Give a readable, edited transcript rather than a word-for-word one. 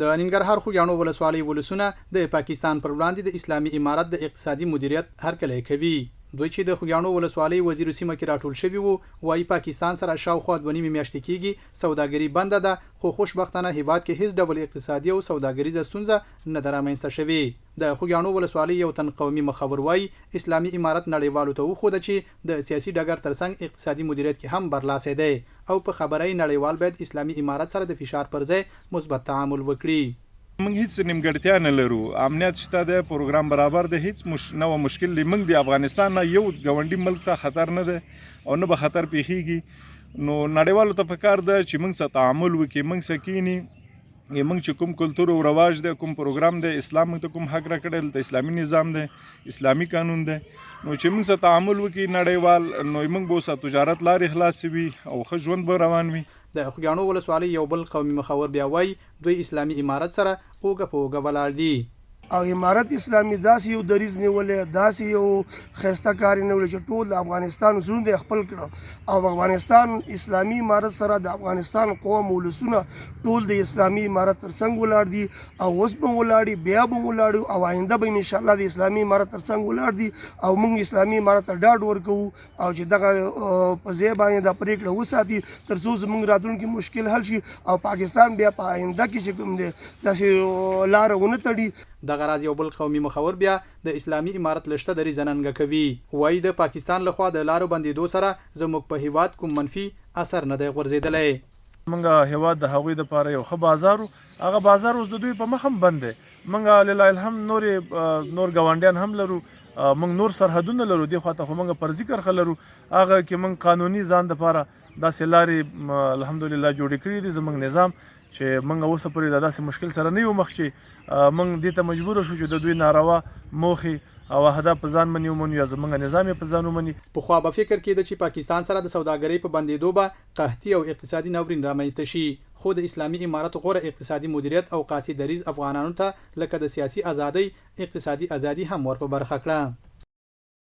د ننګرهار خوږیاڼو ولسوالۍ ولسونه د پاکستان پر وړاندې د اسلامي امارت د اقتصادي مدیریت هرکلی کوي. دوی چې د خوږیاڼو ولسوالۍ وزیرو سیمه کې راټول شوي وو، وايي پاکستان سره شاوخوا دوه نیمې میاشتې کېږي سوداګري بنده ده، خو خوشبختانه هېواد کې هېڅ ډول اقتصادي او سوداګریزه ستونزه نه ده رامنځته شوې. د خوږیاڼو ولسوالۍ یو تن قومي مخور وايي، اسلامي امارت نړیوالو ته وښوده چې د سیاسي ډګر ترڅنګ اقتصادي مدیریت کې هم برلاسی دی او په خبره یې نړیوال باید اسلامي امارت سره د فشار پر ځای مثبت تعامل وکړي. موږ هیڅ نیمګړتیا نه لرو، امنیت شته دی، پروګرام برابر دی، هیڅ نوع مشکل دی، موږ د افغانستان نه یو ګاونډي ملک ته خطر نه دی او نه به خطر پیښیږي، نو نړیوالو ته پکار ده چې موږ سره تعامل وکړي، موږ سره کینی، موږ چې کوم کلتور او رواج دی، کوم پروګرام دی، اسلام موږ ته کوم حق راکړی، دلته اسلامي نظام دی، اسلامي قانون دی، نو چې موږ سره تعامل وکړي نړیوال، نو موږ به سره تجارت لارې خلاصې وي او ښه ژوند به روان وي. د خوږیاڼو ولسوالۍ یو بل قومي مخور بیا وايي، دوی اسلامي امارت سره اوږه په اوږه ولاړ دي. او امارت اسلامي داسې یو دریځ نیولی، داسې یو ښایسته کار یې نیولی چې ټول د افغانستان زړونه یې خپل کړه او افغانستان اسلامي امارت سره د افغانستان قوم ولسونه ټول د اسلامي امارت ترڅنګ ولاړ دي او اوس به ولاړ دي، بیا به ولاړ او آینده به ان شاء الله د اسلامي امارت ترڅنګ ولاړ دي او موږ اسلامي امارت ته ډاډ ورکوو او چې دغه په ځای باندې دا پرېکړه وساتي ترڅو زموږ راتلونکي مشکل حل شي او پاکستان بیا په آینده کې چې کوم دی داسې لاره ونه تړي. دغه راز یو بل قومي مخور بیا د اسلامي امارت له شته دریځه ننګه کوي، وايي د پاکستان له خوا د لارو بندېدو سره زموږ په هېواد کوم منفي اثر نه دی غورځېدلی. موږ هېواد د هغوی لپاره یو ښه بازار و، هغه بازار اوس د دوی په مخ هم بند دی. موږ لله الحمد نورې نور ګاونډیان هم لرو، موږ نور سرحدونه لرو، دې خواته خو موږ فرضي کرښه لرو، هغه کې موږ قانوني ځان دپاره داسې لارې الحمدلله جوړې کړې دي زموږ نظام چې موږ اوسه پورې د داسې مشکل سره نه یو مخ چې موږ دې ته مجبور شو چې د دوی ناروا موخې او اهداف په ځان باندې ومنو یا زموږ نظام یې په ځان ومني. پخوا به فکر کېده چې پاکستان سره د سوداګرۍ په بندېدو به قحطي او اقتصادي ناورین رامنځته شي، خو د اسلامي امارت غوره اقتصادي مدیریت او قاطع دریځ افغانانو ته لکه د سیاسي ازادۍ، اقتصادي ازادي هم ور په برخه کړه.